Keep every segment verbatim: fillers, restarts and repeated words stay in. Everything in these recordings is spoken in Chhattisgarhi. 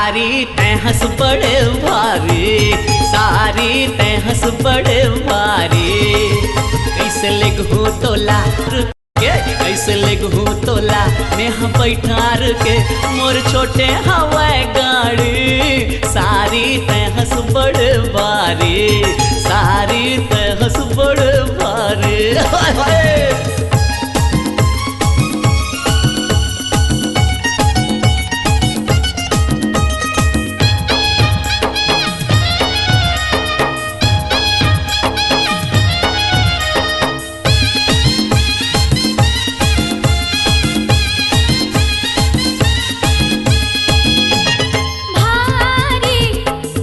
सारी तैं हस बड़े भारी, सारी तैं हस बड़े भारी। कैसे लेगहूँ तोला रुके, कैसे लेगहूँ तोला मेहा बैठार के, मोर छोटे हवय गाड़ी। सारी तैं हस बड़े भारी, सारी तैं हस बड़े भारी। हाय हाय। भारी,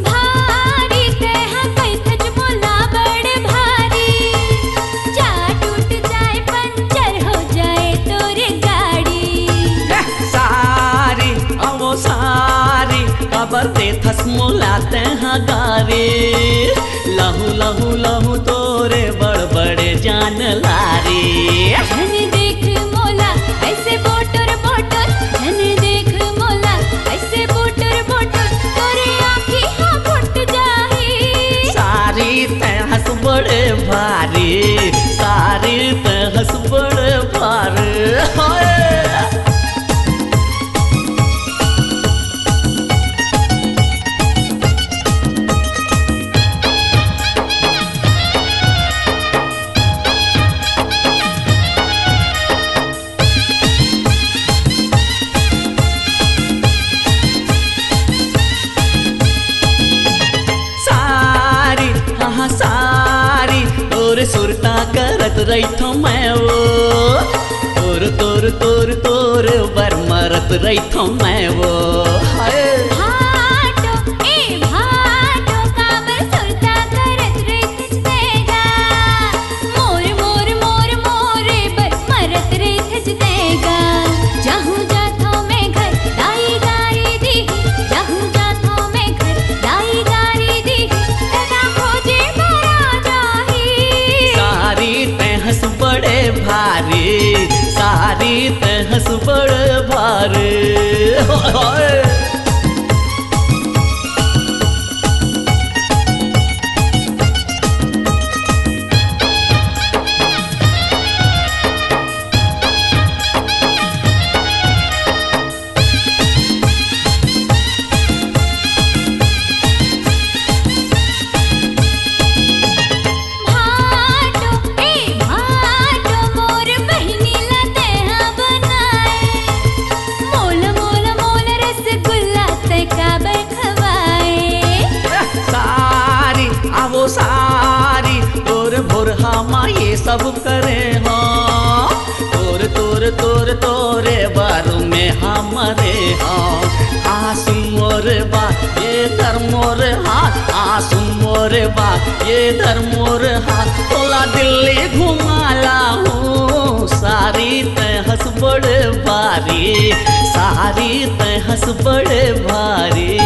भारी तेहा कहिथच मोला बड़ भारी, जा टूट जाए पंचर हो जाए तोर गाड़ी। ए, सारी, अवो सारी, काबर देथस मोला तेहा गारी? लहू, लहू, लहू तोरे बड़ बड़े जान लारी। झन देख मोला ऐसे बोटर बोटर, झन देख मोला ऐसे बोटर बोटर, तोरे आँखी हा फुट जाही। सारी तैं हस बड़े भारी, सारी तैं हस बड़े भारी। हाय। सारी, हाँ, हाँ, सारी, तोर सुरता करत रहिथों मैं वो। तोर, तोर, तोर, तोर बर मरत रहिथों मैं वो। हाय। भाटो, ए भाटो, काबर सुरता करत रहिथस तें गा? मोर, मोर, मोर, मोरे बर मरत रहिथस तें गा। जाहूँ जाथों मैं घर, दाई गारी दीही, जाहूँ जाथों मैं घर, दाई गारी दीही, तेला खोजे बर आ जाही। सारी तैं हस बड़े भारी, सारी तैं हस बड़े भारी। होय, होय। भाटो, ए भाटो, मोर बहिनी ला तेहा बनाए। मोल, मोल, मोल रसगुल्ला तैं काबर खवाए। सारी, आवो सारी, तोर भोरहा मा ये सब करे हों। तोर, तोर, तोर, तोरे बर मेहा मरे हों। आ सुन मोर बात, ये धर मोर हाथ। आ सुन मोर बात, ये धर मोर हाथ। तोला दिल्ली घुमा लाहूँ। सारी तैं हस बड़े भारी, सारी तैं हस बड़े भारी,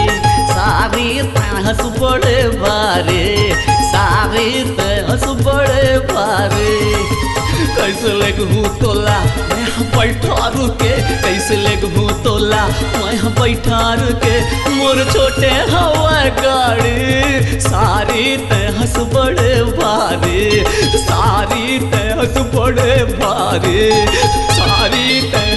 सारी तैं हस बड़े भारी, सारी तैं हस बड़े भारी। कैसे लेगहूँ तोला मैं बैठार के, कैसे लेगहूँ तोला मैं बैठार के, मोर छोटे हवय गाड़ी। सारी तैं हस बड़े भारी, सारी तैं हस बड़े भारी, सारी तैं